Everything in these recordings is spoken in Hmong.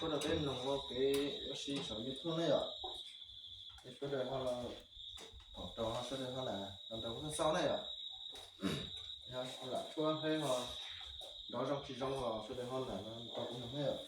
Peb rau peb mloog ua kev ua si saum YouTube ne yom. Es sawv daws ho los, thaum rau ho sawv daws ho lam los nrog kuv xauj xauj ne yom. Lam tshuab hleb ho nrov zoo tsis zoo los sawv daws ho lam los nrog kuv mloog ne yom.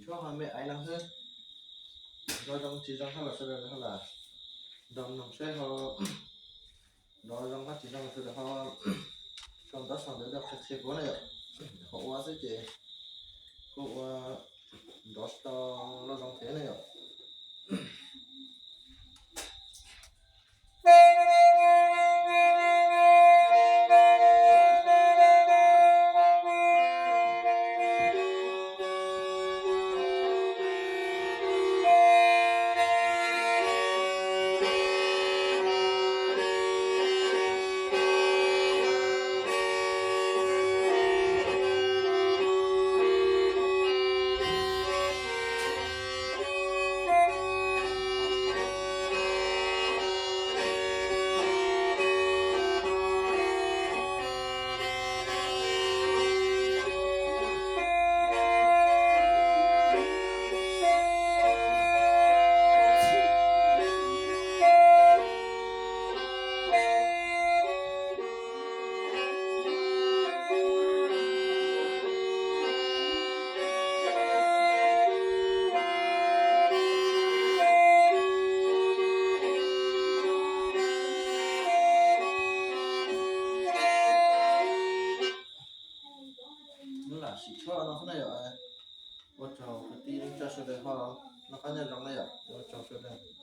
Koj ho me aiv no xwb, nrov zoo tsis zoo hab los sawv daws ho lam nrog mloog seb ho nrov zoo hab tsis zoo, sawv daws ho sau ntaub sau ntawv rau qhia qhia kuv na yom. Qhov ua xwb ces kuj ua nrov tsis tau loj zoo thiab na yom. Lam sim tshuab no xwb na yom. Ua tsaug kwv tij neej tsa sawv daws ho noj qab nyob zoo na yom. Ua tsaug sawv daws.